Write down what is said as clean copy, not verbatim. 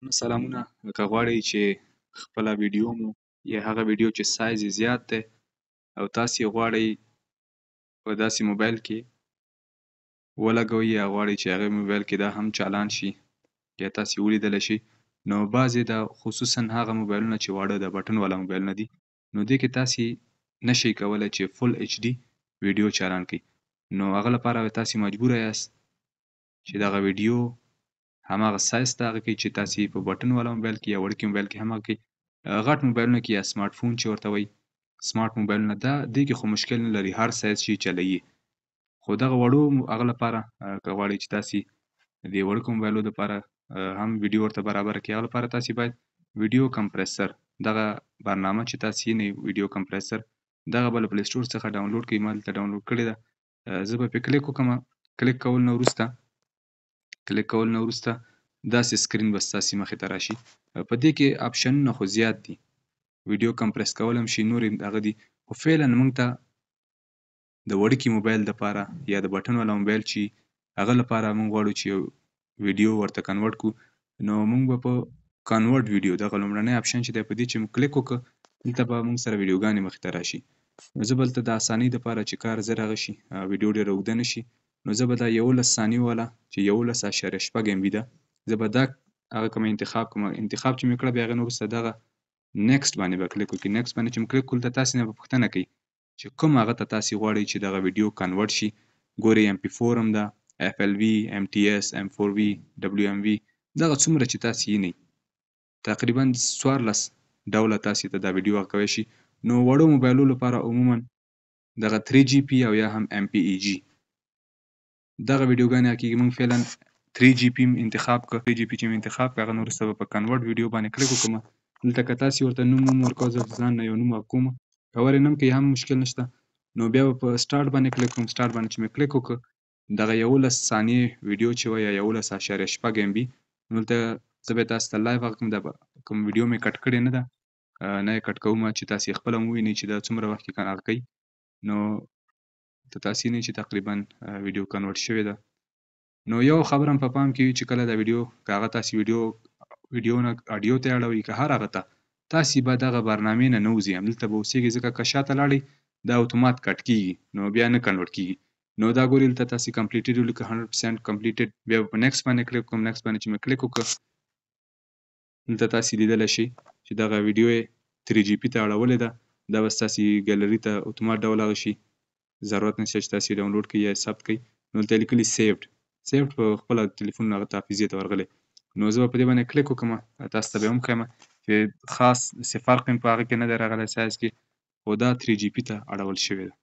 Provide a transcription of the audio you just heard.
سلامونه. که غواړئ چې خپله ویډیو مو یا هغه ویډیو چې سایز یې زیات دی او تاسې یې غواړئ په داسې موبایل کې ولګوئ یا غواړئ چې هغه موبایل کې دا هم چالان شي یا تاسې ولیدلی شئ، نو بعضې دا خصوصا هغه موبایلونه چې واړه د بټن والا موبایلونه دي، نو دې کې تاسې نشئ کولی چې full HD ویډیو چالان کړئ. نو هغه لپاره به تاسې مجبوره یاست چې دغه ویډیو هماغه سایز ته هغه کوي چې تاسې په بټن والا موبایل کې یا وړوکي موبایل کې هم هغه کوي. غټ موبایلونه کې یا سمارټ فون چې ورته وایي، سمارټ موبایلونه، دا دې کې خو مشکل نه لري، هر سایز چې چلوي. خو دغه وړو هغه لپاره که غواړئ چې تاسې د وړوکو موبایلو لپاره هم ویډیو ورته برابره کړئ، هغه لپاره تاسې باید ویډیو کمپریسر، دغه برنامه چې تاسې یې ویډیو کمپریسر، دغه به له پلی سټور څخه ډاونلوډ کړئ. ما دلته ډاونلوډ کړې ده، زه به پرې کلیک وکړم. کلیک کول نه وروسته داسې سکرین به ستاسې مخې ته راشي. په دې کې آپشنونه خو زیات دي، ویډیو کمپریس کول هم شي، نورې هغه دي، خو فعلا موږ ته د وړوکي موبایل دپاره یا د بټن والا موبایل چې هغه لپاره موږ غواړو چې یو ویډیو ورته convert کړو. نو موږ به په convert video دغه لومړنی آپشن چې دی، په دې چې موږ کلیک وکړو، دلته به موږ سره ویډیوګانې مخې ته راشي. نو زه به دلته د اسانۍ دپاره چې کار زر هغه شي، ویډیو ډېره اوږده نه شي، نو زه به دا 11 ثانیې والا چې 11.6 MB ده، زه به دا هغه کوم انتخاب کوم. انتخاب چې مې کړه، بیا هغې نه وروسته دغه next باندې به کلیک وکړي. next باندې چې مې کلیک کړو، دلته تاسې نه به پوښتنه کوي چې کوم هغه ته تاسې غواړئ چې دغه ویډیو convert شي. ګورئ، MP4 هم ده، FLV، MTS، M4V، WMV، دغه څومره چې تاسې وینئ، تقریبا 14 ډوله تاسې ته دا ویډیو کوی شي. نو وړو موبایلو لپاره عموما دغه 3GP او یا هم MPEG دغه ویډیوګانې کېږي. موږ فعلا 3GP انتخاب کړ. 3GP چې انتخاب کړ، هغه نه وروسته به په convert video باندې کلیک وکړم. دلته که تاسې ورته نوم هم ورکوئ، زه ځان نه یو نوم ورکوم، که ورې نوم کوي هم مشکل نشته. نو بیا به په سټارټ باندې کلیک کوم. سټارټ باندې چې مې کلیک وکړ، دغه 11 ثانیې ویډیو چې وه یا 11.6 MB، نو دلته زه به تاسو ته live هغه کوم. دا کوم ویډیو مې کټ کړې نه ده، نه یې کټ کوم چې تاسې خپله هم ووینئ چې دا څومره وخت کې هغه کوي. نو ته تاسې وینئ چې تقریبا ویډیو convert شوې ده. نو یو خبره هم په پام کې وي چې کله دا ویډیو که هغه تاسې ویډیو نه اډیو ته اړوئ که هر هغه ته، تاسې به دغه برنامې نه نه وځئ، همدلته به اوسېږئ، ځکه که شاته لاړئ دا اتومات کټ کیږي، نو بیا نه convert کیږي. نو دا ګورئ، دلته تاسې completed ولیکه، 100% completed. بیا به په next باندې کلیک کوم. next باندې چې مې کلیک وکړ، دلته تاسې لیدلی شئ چې دغه ویډیو یې 3GP ته اړولې ده. دا به ستاسې ګالري ته اتومات ډول هغه شي، ضرورت نشته چې تاسې ډاونلوډ کړئ یا ثبت کړئ. نو دلته یې لیکلي saved، saved په خپله تلیفون هغه ته حافظې ته ورغلی. نو زه به په دې باندې کلیک وکړم، تاسو ته به یې هم ښیم چې خاص څه فرق هم په هغه کې نه دی راغلی سایز کې، خو دا 3GP ته اړول شوې ده.